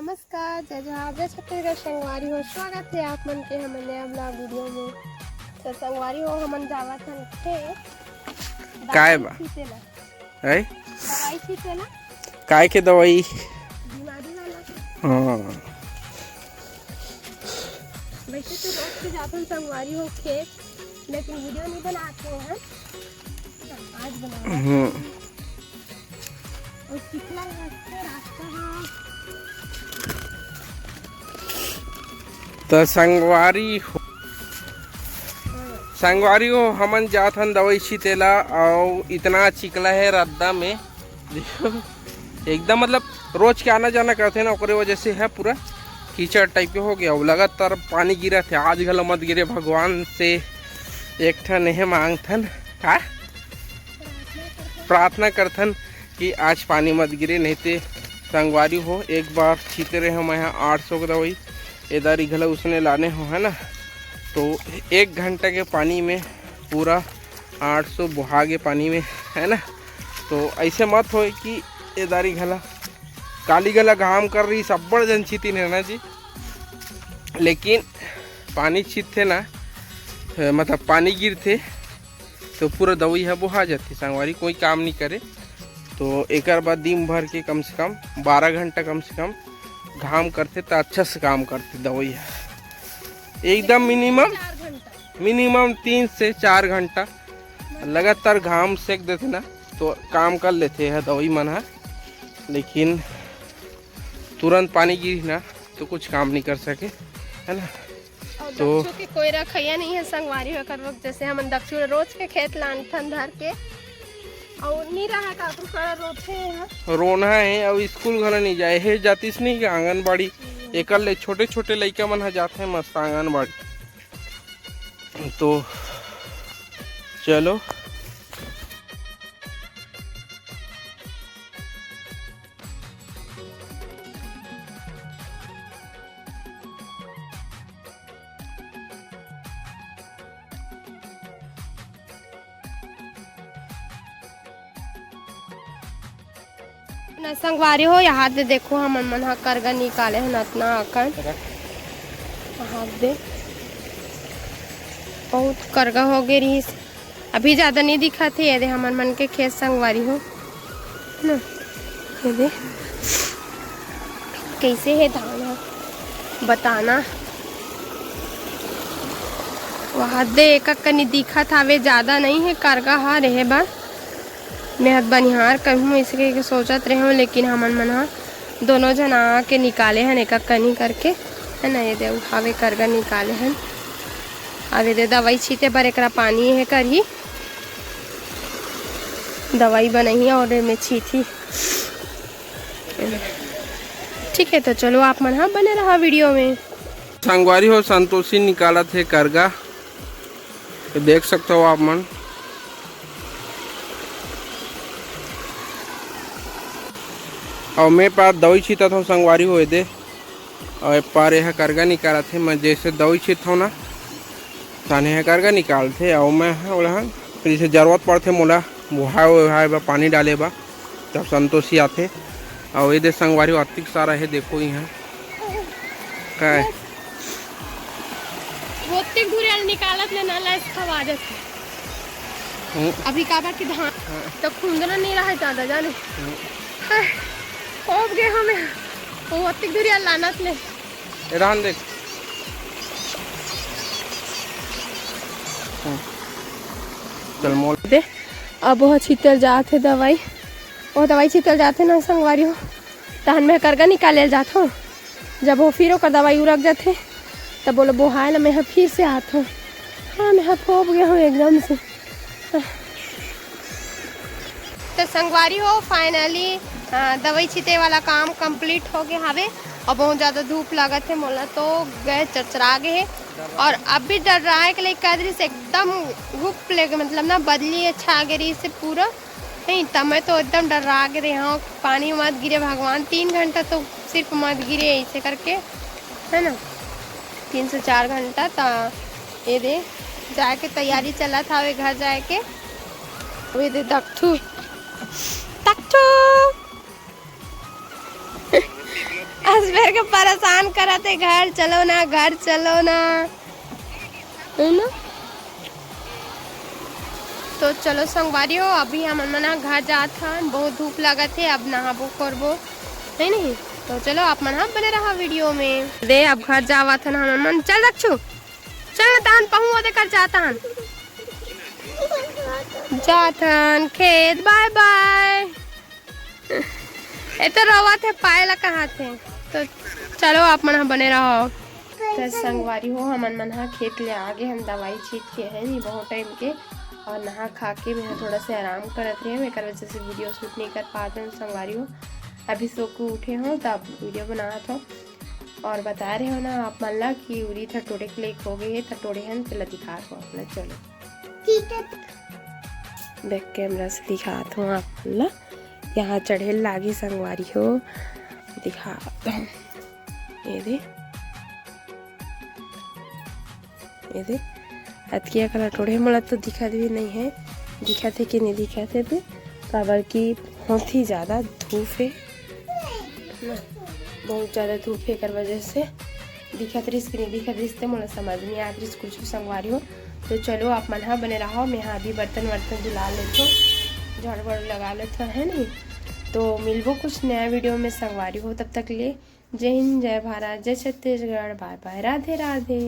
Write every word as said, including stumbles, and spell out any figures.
नमस्कार, जय जोहार, जय छत्तीसगढ़ संगवारी हो, स्वागत हे आप मन के हमर नया vlog video में। तो संगवारी हो, हमन जावत हन खेत काय दवाई बा? छींचे ला। हैं? दवाई छींचे ला। काय के दवाई? बीमारी वाला। हाँ। वैसे तो रोज के जाथन संगवारी हो खेत, लेकिन video नहीं बनाते हैं। आज बना हम्म। और चिखला रास्ता, रास्ता है। तो संगवारी हो, संगवारी हो, हमन जात हन दवाई छींचे ला, अउ इतना चिखला है रद्दा में, एकदम मतलब रोज के आना जाना करथे ना, ओकरे वजह से है पूरा कीचड़ type के हो गया। अउ लगातार पानी गिरत हे, आज घलो मत गिरे, भगवान से एक ठन एहे मांगथन, का प्रार्थना करथन कि आज पानी मत गिरे, नहीं ते संगवारी हो, एक बार छींचे रहे मैं ह आठ सौ के दवाई, ए दारी घलो उसने लाने हो, है ना। तो एक घंटा के पानी में पूरा आठ सौ बोहा गे पानी में, है ना। तो ऐसे मत होए कि ए दारी घला काली घला घाम कर रही, अब्बड़ झन छींचिन है ना जी, लेकिन पानी छींचथे ना, मतलब पानी गिरथे तो पूरा दवाई ह बोहा जाथे संगवारी, कोई काम नहीं करे। तो एकर बाद दिन भर के कम से कम बारह घंटा कम से कम घाम करथे, तो अच्छा से काम करथे दवाई ह। एकदम minimum, चार घंटा। Minimum तीन से चार घंटा लगातार घाम सेक देथे ना, तो काम कर लेथे ह दवाई मन ह, लेकिन तुरंत पानी गिरी ना, तो कुछ काम नहीं कर सके, है ना। और तो दक्षो के कोई रखैया नहीं है संगवारी हो, कर जैसे हमन दक्षु रोज के खेत लानथन धर के, और नहीं रहा काकू करा रोथे है। रोना है, अब स्कूल घला नहीं जाए है, जातिस नहीं के आंगनबाड़ी, एकर ले छोटे छोटे लइका मन ह जाथे मस्त आंगनबाड़ी। तो चलो। ना संगवारी हो, यहाँ दे देखो, हमन मन ह करगा निकाले हन अतना अकन। यहाँ दे बहुत करगा हो गे रिहिस, अभी ज्यादा नहीं दिखत हे। ये दे हमर मन के खेत संगवारी हो ना, ये दे कैसे हे धान ह बताना। वहाँ दे एक कनी दिखत हावे, ज्यादा नहीं है करगा ह रहे बर। मैं ह बनिहार करहूँ ऐसे कहिके सोचत रहे हूँ, लेकिन हमन मन ह दोनों झन आके निकाले हन एक कनी करके, है ना। ये दे उठावे करगा निकाले हन। अब ये दे दवाई छींचे बर एकरा पानी हे करही, दवाई बनही और एमे छींचही। ठीक है, तो चलो आप मन ह बने रहा video में। संगवारी हो, संतोषी निकालत हे करगा, तो देख सकते हो आप मन। और मैं पार दवाई छींचत हूँ संगवारी हो, ये दे। और ये पार यह करगा निकालत हे, मैं जैसे दवाई छींचत हूँ ना, ताने ह करगा निकालथे, अउ मैं ह ओला ह जैसे जरूरत पड़थे मोला बोहाय वोहाय बर, पानी डाले बर, तब संतोषी आथे। अउ ये दे संगवारी हो, अतिक सारा हे, देखो इहाँ काय। ओतिक दूर यार निकालत ले ना, लस खवा देथे। हम्म। अभी काबर के धान हाँ। तो खुंदना नहीं रहा ज्यादा, जाने। हम्म। हाँ, खोप गे हमें, वो ओतिक दूर यार लानत ले। ए, रहन दे। हम्म। चल मोल। दे, अब वो छीतर जात हे दवाई, वो दवाई छीतर जात हे ना संगवारी हो, तहन मैं करगा निकाले ल जात हूँ। जब वो फिर ओकर दवाई उरक जाथे, तब बोलो बोहाय ल मैं ह फिर से आत हूँ। हाँ, मैं ह फोप गया हूँ एकदम से। तो संगवारी हो, finally, अ, दवाई छीते वाला काम complete हो गए हवे। अब बहुत ज्यादा धूप लागत हे, मोला तो गए चरचरा गए हे। और अभी डर्राए के लिए कह रही से एकदम घुप ले, मतलब ना बदली अच्छा आ गई रही से पूरा। नहीं, त मैं तो एकदम डर्रा गए रहे हूँ, पानी मत गिरे भगवान, तीन घंटा तो सिर्फ मत गिरे ऐसे करके, है ना, तीन से चार घंटा। त ये दे जाए के तैयारी चलत हवे घर जाए के। ये दे दक्थू, दक्थू। बस बेर के परेशान करत हे, घर चलो ना, घर चलो ना, है ना? तो चलो संगवारी हो, अभी हमन मन ह घर जात हन, बहुत धूप लगत हे, अब नहाबो करबो, है नहीं? तो चलो आप मन ह बने रहा वीडियो में। दे अब घर जावत हन हमन मन। चल रक्षु, चल ना, तहन पहुँच ओदे कर जात हन, जात हन खेत, बाय बाय। ए तो रोवत हे, पाए ला कहत हे। तो चलो आप मन ह बने रहो। तो संगवारी हो, हमन मन ह खेत ले आगे, हम दवाई छीट के है नहीं बहुत टाइम के, और नहा खा के मैं थोड़ा से आराम करत रहे, एकर वजह से वीडियो शूट नहीं कर पात हन संगवारी हो। अभी सो के उठे हो तब वीडियो बनात हो, और बता रहे हो ना आप मन ला कि उरी थटोड़े के लेक हो गए हे, थटोड़े हन, तेला दिखात हो आप ला। चलो ठीक है, बैक कैमरा से दिखात हूँ आप मन ला। यहाँ चढ़े लागी संगवारी हो, दिखात हूँ। ये दे, ये दे, अतकिया कला टोड़े मोला तो दिखत भी नहीं है, दिखत है कि नहीं दिखत है भी, काबर कि बहुत ही ज़्यादा धूप है ना, बहुत ज़्यादा धूप है, एकर वजह से दिखत रहिस कि नहीं दिखत रहिस, ते मोला समझ नहीं आत रहिस कुछ भी संगवारी हो। तो चलो आप मन हा बने रहो, मैं हा अभी बर्तन वर्तन धुला लेथो, झाड़ू वाड़ू लगा लेथो, है नहीं? तो मिलबो कुछ नया वीडियो में संगवारी हो, तब तक ले जय हिंद, जय भारत, जय छत्तीसगढ़, बाय बाय, राधे राधे।